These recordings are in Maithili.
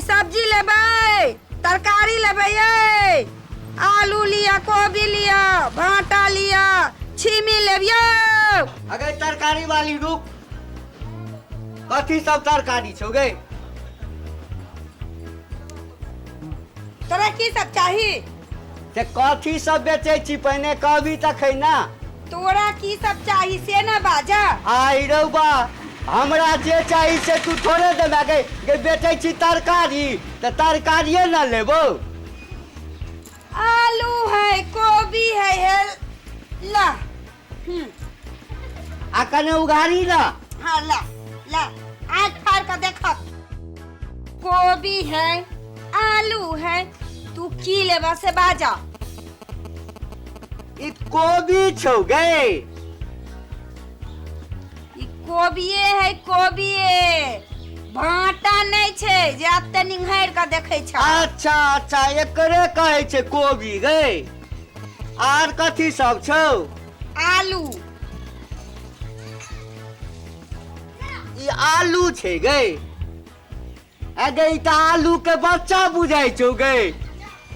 सब्जी लेबै, तरकारी लेबै यै। आलू लिअ, कोबी लिअ, भाँटा लिअ, छिमी लेबियौ। अगे तरकारी वाली रुक, कथी सब तरकारी छौ गे? तोरा की सब चाही? से कथी सब बेचै छी पहिने कहबी तखन ना। तोरा की सब चाही से ना बाजा। आई रौ बा, हमरा जे चाही से तू थोड़े देबे गे। गे बेचै छी तरकारी तऽ तरकारिए ना लेबौ। आलू है, कोबी है, हे ला। आ कने उघारी ना। हाँ ला ला, आँख फाड़ के देख। कोबी है, आलू है, तू की लेबा से बाजा। ई कोबी छौ गे? ई कोबिये है, कोबिये, भाटा नहीं छै जे एते निंघारि के देखै छ। अच्छा अच्छा, एकरे कहै छै कोबी गे। आर कथी सब छौ? आलू। ई आलू छै गे? अगे ई तऽ आलू के बच्चा बुझाइ छौ गे।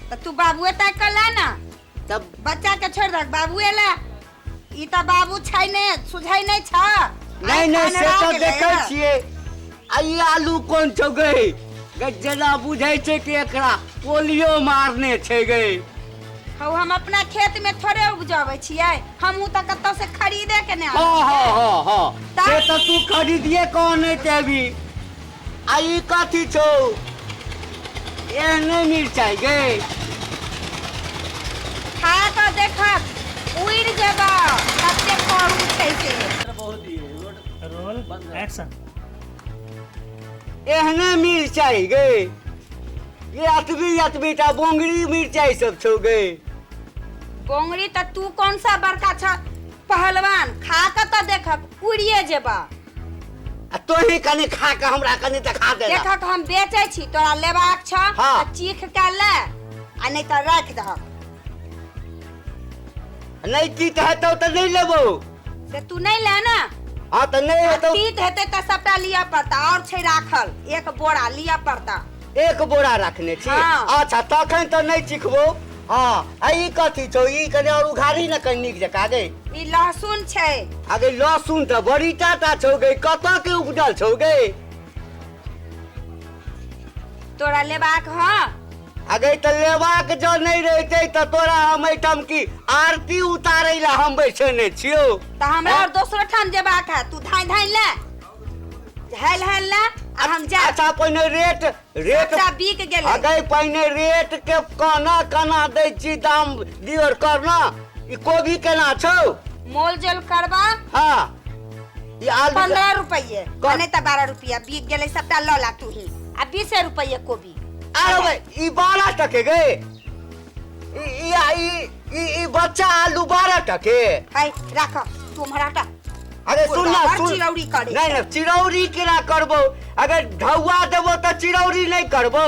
तऽ तू बाबुए ताकि कऽ ला ना। तब बच्चा के छोड़ि दहक, बाबुए ला। ई तऽ बाबू छै ने, सुझै नहि छ। नहि नहि, से तऽ देखै छियै। आ ई आलू कोन छौ गे? गे जेना बुझै छै कि एकरा पोलियो मारने छै गे। हौ, हम अपना खेत में थोड़े उपजाबै छियै, हमहूँ तऽ कतौ से खरीदे के ने हँ हँ हँ हँ, से तऽ तू खरीदिए कऽ अनैत हेबी। आ ई कथी छौ? एहने मिरचाइ गे? खा कऽ देखक, उड़ि जेबऽ, कते करू छै से। Roll action. एहने मिरचाइ गे? ये अतबी अतबी टा बोंगरी मिरचाइ सब छौ गे। बोंगरी तऽ तू कौन सा बड़का छ पहलवान, खा कऽ तऽ देखक, उड़िए जेबऽ। आ तोही कनि खा के हमरा कनि देखा दे। देखक, हम बेचै छी, तोरा लेबाक छ हाँ। तऽ चीख के ले, आ नहि तऽ राखि दहक। नहि तीत हेतौ तऽ नहि लेबौ। से तू नहि ले ना। हाँ तऽ नहि हेतौ। तीत हेतै तऽ सबटा लिअ पड़ता, और छै राखल एक बोरा, लिअ पड़ता। एक बोरा रखने छी? हाँ। अच्छा, तखन तऽ नहि चिखबौ। हाँ, आ ई कथी छौ? ई कनि और उघारी ने कनि नीक जकाँ गे। ई लहसुन छै। अगे लहसुन तऽ बड़ी टाटा छौ गे, कतऽ के उपजल छौ गे? तोरा लेबाक हँ? अगे तऽ लेबाक जँ नहि रहितै तऽ तोरा हम एहिठाम की आरती उतारै लए हम बैसेने छियौ? तऽ हमरा और दोसरो ठाम जेबाक है, तू धाइ धाइ ले, हेल हेल ले, आ हम जायब। अच्छा, पहिने रेट रेट सबटा बिक गेलै। अगे पहिने रेट के केना केना दै छी, दाम दियर करना। ई कोबी केना छौ? मोल जोल करबा। हाँ, ई आलू 15 रुपये, नहीं तऽ 12 रुपया बिक गेलै सबटा, लऽ ला तू ही। आ 20 रुपये कोबी। अरे भाई, ई 12 टके गे? ई ई ई ई ई बच्चा आलू 12 टके? है राख, तू हमरा हटा। अरे सुन ना, बड़ सुन। चिरौरी करै नहीं छै। नहीं, चिरौरी केना करबो? अगर ढौआ देबो तऽ चिरौरी नहीं करबो।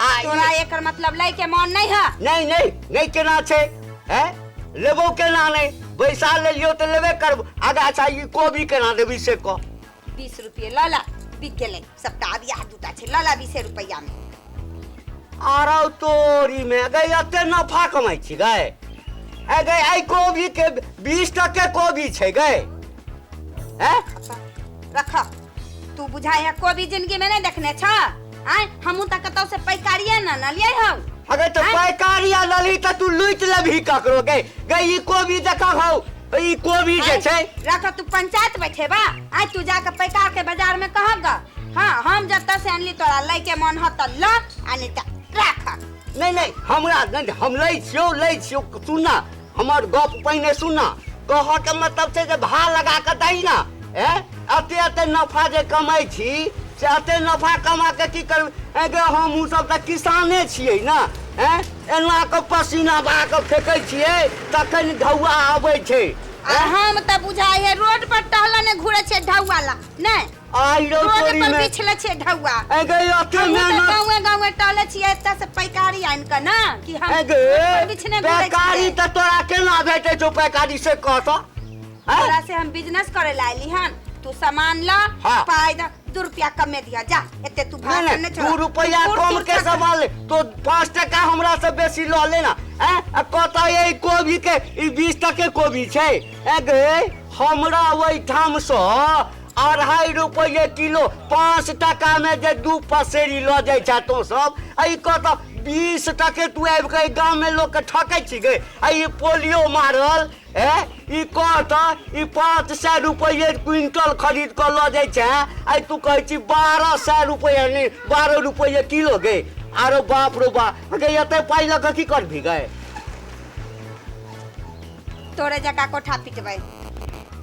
आ तोरा एकर मतलब लै के मन नहीं है? नहीं नहीं नहीं, केना छै? हैं, लेबो केना नहीं? बैसा लेलियो तऽ लेबे करबो। अगर अच्छा, ई कोबी केना देबी से कह। 20 रुपये लऽ ला, बिक गेलै सबटा, आब इएह दूटा छै, लऽ ला 20 रुपैआ में। आरौ तोरी में गई, एते नफा कमाइ छी गए? ए गई, एहि कोबी के 20 टके कोबी छै गए? हैं? रख, तू बुझाइ है कोबी जिंदगी में नहीं देखने छ? आय, हमहूँ तऽ कतौ से पैकारिये न नलियै हौ। अगर तो आँय? पैकारी आ लली तऽ तू लूटि लेबही ककरो गे। गई, ई कोबी देखा हौ, ई कोबी जे आँय, छै। रख, तू पंचायत बैठेबा? आय, तू जाके पैकार के बाजार में कहब ग। हाँ, हम जतऽ से अनली, तोरा लै के मन ह तऽ ल, आ नहीं तऽ राख। नहीं नहीं, हमरा नहीं, हम लै छियौ, लै छियौ। सुन ना, हमर गप पहिने सुन ना। कहऽ के मतलब छै जे भाव लगा कऽ दही ना। ए एते एते नफा जे कमाइ छी से एते नफा कमा के की करबै? ए गे, हमहूँ सब तऽ किसाने छियै ना। ए एना कऽ पसीना बहा कऽ फेकै छियै तखन ढौआ आबै छै। आ हम तऽ बुझाइ है रोड पर टहलने घुरै छियै ढौआ ला नहीं। आई रौ रोड तोरी पर में बिछले छियै ढौआ। ए गे, एते हमहूँ तऽ मेहनत गाँवे गाँवे टहले छियै एतऽ से पैकारी आनि कऽ ना कि हम ए गे, रोड पर बिछने घुरै पैकारी छियै। तऽ तोरा केना भेटै छौ पैकारी से कह तऽ? हैं? तोरा से हम बिजनेस करे ला आइली हन, तू सामान ला, हाँ। पाई द। 2 रुपया कमे दिया जा एते तू नहीं भाषण नहीं नहीं छोड़। 2 रुपया तू कम तुर के तक- सवाल तो 5 टका हमरा से बेसी ल लेना। हैं आ कतऽ ई कोबी के ई 20 टके कोबी छै। ए गे हमरा ओहिठाम सँ 2.5 रुपये किलो 5 टका में जे 2 पसेरी लऽ जाइ छै तों सब, आ ई कतऽ 20 टके तू आबि कऽ गाँव में लोक के ठकै छी गे। आ ई पोलियो मारल ए ई कहतऽ ई 500 रुपये क्विंटल खरीद कऽ लऽ जाइ छै, आ तू कहै छी 1200 रुपये नहि 12 रुपये किलो गे। आरो बाप रो बाप गे, एते पाइ लऽ कऽ की करबही गे? तोरे जकाँ कोठा पिटबै।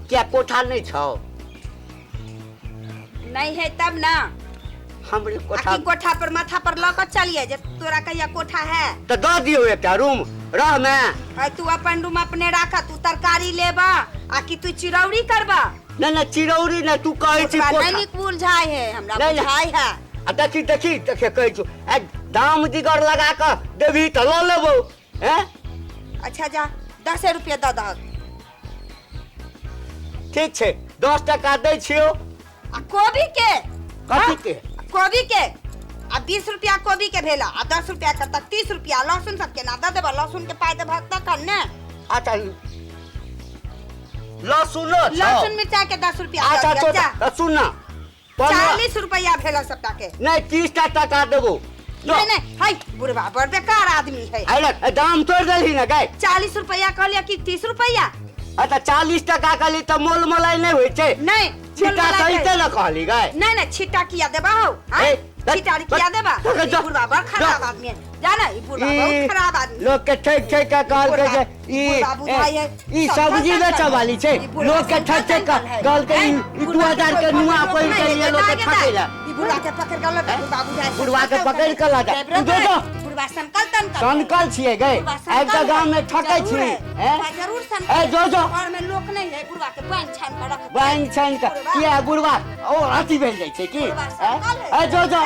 किया कोठा नहि छौ? नहीं है तब ना हमरे कोठा आखिर कोठा पर माथा पर लऽ कऽ चलिए जे तोरा कहिया कोठा है तऽ दऽ दियौ एकटा रूम रह में। है तू अपन रूम अपने राख, तू तरकारी लेबा आ कि तू चिरौरी करबा? नहीं नहीं चिरौरी नहीं, तू कहै छी ओकरा कोठा। नहीं नीक बुझाय है हमरा, नहीं, नहीं। बुझाय है। आ देखी देखी देखी कहै छु, आ दाम दिगर लगा कऽ देबही तऽ लऽ लेबौ। हैं अच्छा जा 10 रुपया दऽ दहक। ठीक छै 10 टका दै छियौ। आ कोबी के? कथी के? कोबी के आ 20 रुपया कोबी के भेल आ 10 रुपया के तक 30 रुपया। लहसुन सब केना दऽ देबऽ? लहसुन के पाइ देबहक तखन ने। अच्छा लहसुनो छौ? लहसुन मिरचाई के 10 रुपया दऽ अच्छा दिअ, छोड़ जा। तऽ सुन ना, 40 रुपया भेल सबटा के। नहीं 30 टा टका देबो। नहीं नहीं है बुढ़वा बड़ बेकार आदमी है। अरे दाम तोड़ देलही ना गै। 40 रुपया कहलियै कि 30 रुपया? अच्छा 40 टका कहली तऽ मोल मलाई नहि होइ छै। नहीं छिट्टा सहिते न कहली गै। नहीं नहीं छिट्टा किया देबा हौ? ए, छिट्टा किया देबा? ई बुढ़वा बड़ खराब आदमी है। जा ना, ई बुढ़वा बहुत खराब आदमी। लोक के ठक ठक के कहलकै जे ई सब्जी बेचऽ वाली छै। लोक के ठक ठक के कहलकै ई 2000 के नुआ पहिर के लिए लोक के ठकै ला। ई बुढ़वा के पकड़ के लऽ जा, बुढ़वा बुझाय। बुढ़वा के पकड़ के लऽ जा। तू जो बुढ़वा सनकल तनकल। सनकल छियै गै, आबि कऽ गाँव में ठकै छी। जरूर सनकल। ए जो जो घर में लोक नहीं है, बुढ़वा के बान्हि छानि कऽ रख। बान्हि छानि कऽ किया बुढ़वा ओ अथी भेल जाइ छै की? ए जो जो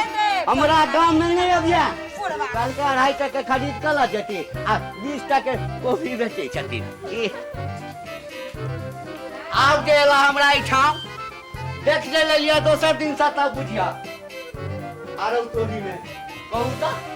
हमरा गाँव में नहि अबिया। कहलकै 2.5 टके खरीद कऽ लऽ जेती आ 20 टके कोबी बेचै छथिन। आब जे एला हमरा एहिठाम देख जे लेलियै, दोसर दिन से तब बुझिया आरो तोरी में कहू तऽ।